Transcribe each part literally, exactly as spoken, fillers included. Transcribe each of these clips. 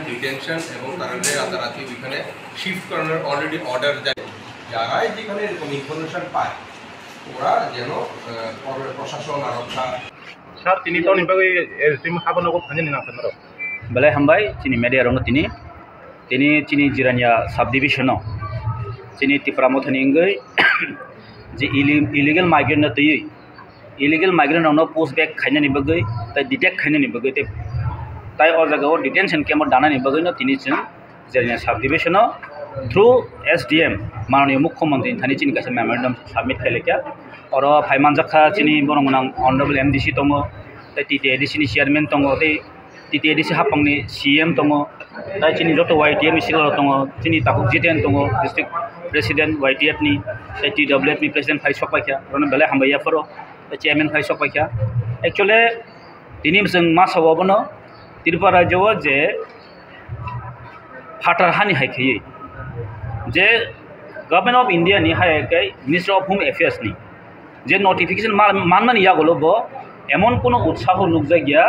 ডিটেনশন এবং তাদের রাতারাতি ওইখানে শিফট করানোর অলরেডি অর্ডার যায়। যারাই যেখানে এরকম ইনফরমেশন পায়, ওরা যেন, আহ, প্রশাসন, আরক্ষা। Sir, tini tamoni bagwi S D M habanogo phainani nangkha norok? Belai hambai, chini media rokno tini, tini chini Jirania sub division o, chini Tipra Mothani wngwi je illi-, illegal migrant no twiwi, illegal migrant rokno push back khainani bagwi, tei detect khainani bagwi, tei, tai o jaga o detention camp o danani bagwi no tini chwng Jirania sub division o through S D M, Mananiya Mukhyamantri ni thani chini kaisa memorandum submit khailai kha. Oro phai manjak kha chini borok gwnang Honorable M D C tongo, tei T T A D C ni chairman tongo, tei T T A D C hapang ni C M tongo, tei chini joto Y T F ni silo tongo, chini takhuk Jiten tongo, district president Y T F ni, tei T W F ni president phai sok pai kha, oro no belai hambai ya phoro, tei chairman phai sok pai kha. Actually, tini chwng ma sabo bono Tripura rajyo o je phatar hani hai khaiwi je Government of India ni hai khe Ministry of Home Affairs ni je notification ma-, manmani yagulo bo emon kuno utsaho nukjakya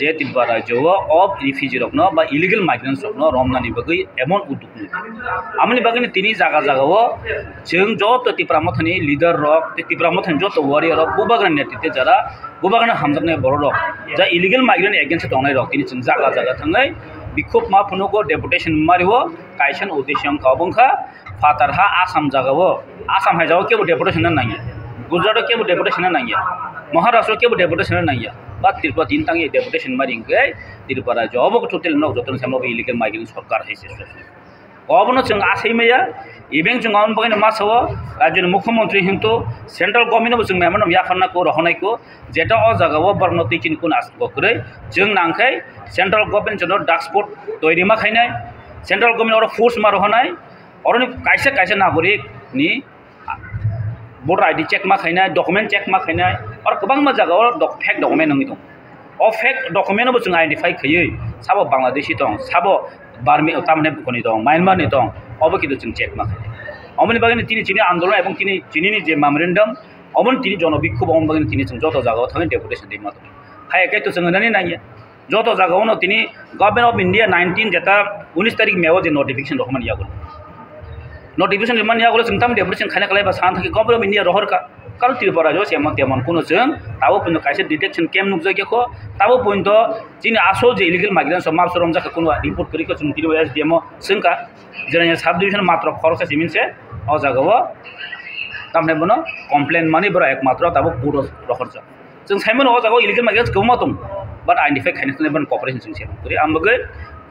je Tripura rajyo o refugee rokno ba illegal migrants rokno romnani bagwi emon udduk nukha. Amoni bagwino tini jaga jaga o chwng joto Tipra Mothani leader rok tei Tipra Mothani joto warrior rok bubagra netritwe jara bubagrano hamjaknai borok rok, ja illegal migrant against tongnai rok, tini chwng jaga jaga thangwi bikhuk ma phunugo, deputation mario, kaisa ni uddesyo wngkha, obo wngkha phatar ha Assam jaga o, Assam hai jaga o kebo deputation no nangya, Gujarat o kebo deputation no nangya, Maharashtra o kebo deputation no nangya, ba Tripura tini tangya deputation mari hwnkhe Tripura rajyo obo totally nok jotono samo illegal migrant sorkar hai se. Obono chwng asai maya, even chwng aboni bagwino ma sao, rajyoni mukhyamantri hintu central government bo chwng memorandum yapharna ko, rohornai ko, jeta o jaga o borokno twi chini kun aswk bo kwrwi, chwng nangkhe central government jono dashboard toiri ma khainai, central government oro force ma rohornai, oroni kaisa kaisa nagorik ni voter I D check ma khainai, document check ma khainai, oro kwbangma jaga o doc-, fake document wngwi tongo. O fake document no bo chwng identify khaiwi, sabo Bangladeshi tong, sabo Burmese, tamni koni tong, Myanmar ni tong, obo kintu chwng check ma khainai. Omoni bagwi tini chini andolon ebong tini, chini ni je memorandum, omoni tini jono bikhub, omoni bagwi tini chwng joto jaga o thangwi deputation rima tongo. Hai khe to chwng nani nangya. Joto jaga o no tini Government of India nineteen jeta unis tarik May o je notification rohormani yago. Notification rimani yago chwng tam deputation khaina khlai ba san thaki Government of India rohor ka. Karon Tripura rajyo se emon temon kuno chwng tabo puno kaisa detection camp nukjak ya kho. Tabo puno chini asol je illegal migrants rok mapso romjak kha kuno report kwrwi kho chwng tini S D M o swngkha. Jirania sub division matro khoroksa simin se o jaga o tamni bono complaint mani borok ekmatro tabo court o rohorjak. Chwng saimano o jaga o illegal migrants kwbangma tongo, but identify khaina thangwi bono cooperation chwng se kwrwi. Ang bagwi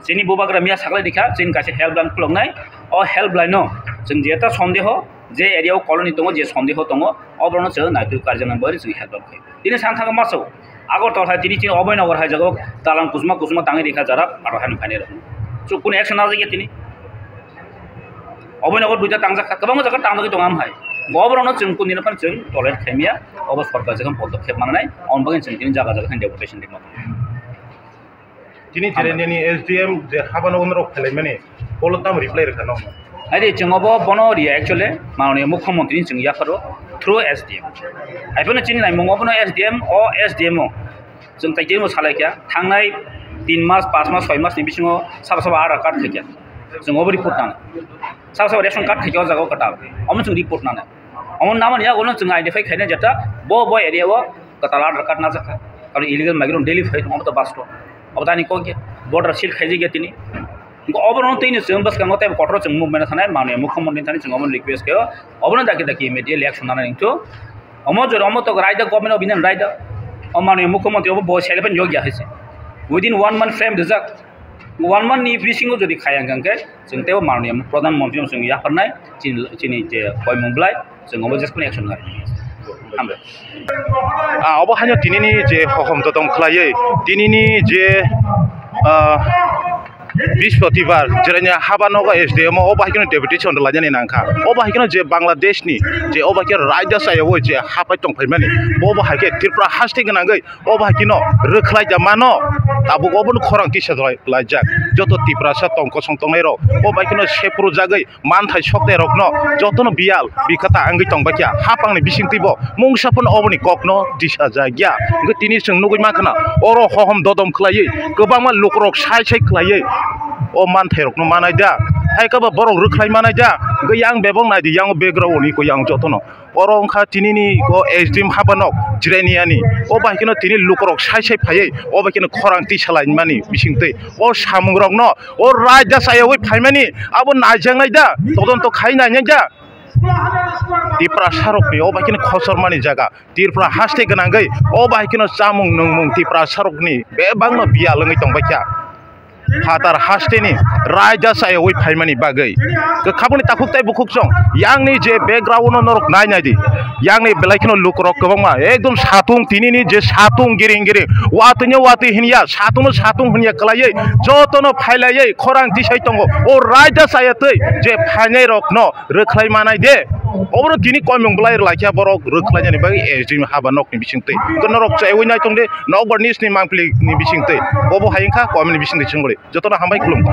chini bubagra miya saklai rikha, chini kaisa helpline khuloknai. O helpline o chwng jeta sondeho, je area o colony tongo, je sondeho tongo, o borokno chwng naitwi karjaknai bagwi chwng helpline khaio. Tini san thangma masa o Agartala hai tini chini Abhaynagar hai jaga o dalan kusuma kusuma tangwi rikha jara aro hani phainai rok. So, kunu action najak ya tini. Obo nogo duita tangjak kha, kwbangma jaga tangjagwi tongo, am hai. Oborokno chwng kundina phano chwng tolerate khaimya, obo sorkar jagha podokkhep mananai, aboni bagwi chwng tini jaga jaga thang deputation rima tongo. Tini Jiraniani S D M je habano norok khelaimani, bolo tamo reply rwkha no? Aide chwng obo bono riya actually, mananiya mukhyamantri chwng yapharo through S D M. Haiphano chini naimung obono S D M, o S D M o. Chwng tai teibo salai kha, thangnai tin mas, pas mas, soi mas ni bisingo sabo sabo Aadhaar card khaikha. Chwng obo report nanai. Sabo sabo ration card khaikha o jaga o kwtal. Omo chwng report nanai. Omo namani yago no chwng identify khainai jeta bo bo area o kwtal Aadhaar card najakha. Aro illegal migrant daily phai tongo, omo to basto. Obo tani kok ya. Border seal khaijak ya tini. Oborokno tini chwng bwskango tei kotor chwng movement sanai manwi mukhyamantri thani chwng omo request khaio. Obono daki daki immediately action nanai wngthok. Omo jora omo tok raida government of India raida. O manwi mukhyamantri obo bo self and yogya hai se. Within one month frame rijak. One month ni bisingo jodi khaya hwnkhe, chwng teibo manwi Pradhan Mantri no chwng yapharnai, chini, chini je koimung belai, chwng obo jeskoni action nai. Hambai. Ah, obo haino tinini je hohom totom khlaiwi, tinini je, ah, Brihospatibar, Jirania haba nogo S D M o, obo hai kheno deputation rwlainani nangkha. Obo hai kheno je Bangladesh ni, je obo hai khe raida chayawoi je hapai tongphaimani, bobo hai khe Tripura haste gwnangwi obo hai kheno rwkhlai da mano, tabuk obono khorang tisa laijak. Joto Tiprasa tong kosong tongnai rok obo hai kheno sephuru jagwi manthai soknai rokno jotono biyal bikhata wngwi tongbaikha. Hapangni bisingtwibo mungsa phano oboni kokno tisajakya. Hwnkhe tini chwng nugwi mankha na, oro hohom dodom khlaiwi kwbangma lukurok sai sai khlaiwi o manthai rokno manai da, hai khe bo borok rwkhlai manai da. Hwnkhe yang bebak naidi, yang background ni ko yang jotono. Oro wngkha tinini o S D M habanok Jiraniani. O bai kheno tini lukurok sai sai phaiwi o bai kheno khorang twi salaimani bisingtwi o samungrokno o raida chayawi phaimani abo naijaknai da, todonto khai nainai da. Tiprasarokni o bai kheno khochormani jaga, Tripura haste gwnangwi o bai kheno chamung nungmung Tiprasarokni bebakno biyal wngwi tongbaikha. Phatar hasteni raida chayawi phaimani bagwi kwkhaboni takhuk tei bukhuksong yangni je background-o norok nai naidi, yangni belai kheno lukurok kwbangma ekdom satung, tinini je satung giring giring, watwino watwi hinya, satungno satung hinya khlaiwi jotono phailaiwi khorang tisai tongo. O raida chayatwi je phainairokno rwkhlai manai de. Obono tini koimung belai rwlaikha borok rwkhlainani bagwi S D M haba nokni bisingtwi. Hwnkhe norok chaiwi naitong de nokbar nisni mangpili ni bisingtwi. Obo hai wngkha koimungni bisingtwi chwngri. Jotono hambai khulumkha.